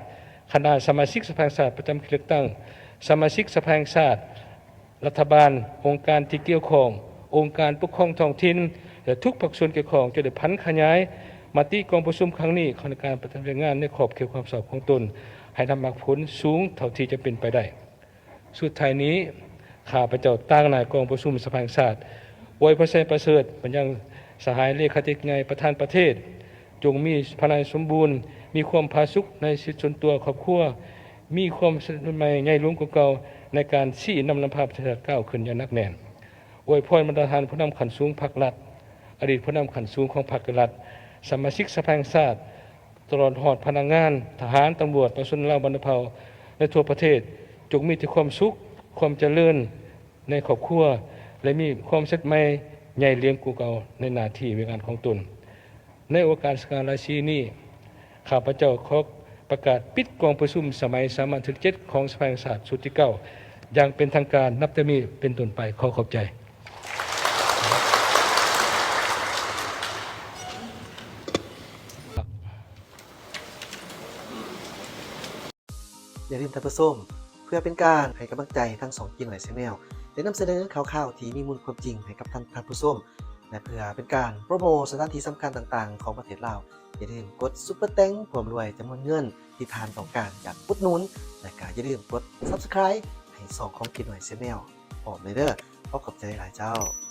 ຄະນະສະມາຊິກສະພາແຫ່ງຊາດປະຈຳເຂດເລືອກຕັ້ງ, ສະມາຊິກສະພາແຫ່ງຊາດ, ລັດຖະບານ, ອົງການທີ່ກ່ຽວຂ້ອງ, ອົງການປົກຄອງທ້ອງຖິ່ນ ແລະ ທຸກພາກສ່ວນກ່ຽວຂ້ອງ ຈະໄດ້ຜັນຂະຫຍາຍມະຕິກອງປະຊຸມຄັ້ງນີ້ເຂົ້າໃນການປະຕິບັດວຽກງານໃນຂອບເຂດຄວາມຊອບຂອງຕົນ ໃຫ້ໄດ້ຮັບຜົນສູງເທົ່າທີ່ຈະເປັນໄປໄດ້. ສຸດທ້າຍນີ້, ຂ້າພະເຈົ້າຕາງໜ້າກອງປະຊຸມສະພາແຫ່ງຊາດ ອວຍພອນໄຊປະເສີດມາຍັງສະຫາຍເລຂາທິການໃຫຍ່ປະທານປະເທດ, ຈົ່ງມີພະລາຍສົມບູນ, ມີຄວາມຜາສຸກໃນຊີວິດສ່ວນຕົວຄອບຄົວ, ມີຄວາມສຳເລັດໃໝ່ໃຫຍ່ຫຼວງກວ່າເກົ່າ ໃນການຊີ້ນຳນຳພາປະເທດຊາດກ້າວຂຶ້ນຢ່າງໜັກແໜ້ນ. ອວຍພອນບັນດາທ່ານຜູ້ນຳຂັ້ນສູງພັກລັດ, ອະດີດຜູ້ນຳຂັ້ນສູງຂອງພັກແລະລັດ, ສະມາຊິກສະພາແຫ່ງຊາດ, ຕະຫຼອດຮອດພະນັກງານ, ທະຫານ, ຕຳຫຼວດ, ປະຊາຊົນລາວບັນດາເຜົ່າໃນທົ່ວປະເທດ, ຈົ່ງມີແຕ່ຄວາມສຸກ, ຄວາມຈະເລີນໃນຄອບຄົວ ແລະ ມີຄວາມສຳເລັດໃໝ່ໃຫຍ່ຫຼວງກວ່າເກົ່າໃນໜ້າທີ່ວຽກງານຂອງຕົນ. ໃນໂອກາດສະຫງ່າລາສີນີ້, ຂ້າພະເຈົ້າຂໍ ປະກາດປິດກອງປະຊຸມສະໄໝສາມັນທີເຈັດຂອງສະພາແຫ່ງຊາດຊຸດທີເກົ້າ ຢ່າງເປັນທາງການນັບແຕ່ນີ້ເປັນຕົ້ນໄປ. ຂໍຂອບໃຈ. ຢ່າລືມທ່ານຜູ້ຊົມ, ເພື່ອເປັນການໃຫ້ກຳລັງໃຈທາງຊ່ອງ Kin Noy Channel ໄດ້ນຳສະເໜີຂ່າວຄາວທີ່ມີມູນຄວາມຈິງໃຫ້ກັບທ່ານ, ທ່ານຜູ້ຊົມ ແລະ ເພື່ອເປັນການໂປຣໂມດສະຖານທີ່ສຳຄັນຕ່າງໆຂອງປະເທດລາວ, ຢ່າລືມກົດຊຸບເປີແຕັງ ພ້ອມດ້ວຍຈຳນວນເງິນທີ່ທ່ານຕ້ອງການຢາກອຸດໜູນ ແລະ ກໍຢ່າລືມກົດ Subscribe ໃຫ້ຊ່ອງຂອງ Kin Noy Channel ພ້ອມເລີຍເດີ. ຂໍຂອບໃຈຫຼາຍເຈົ້າ.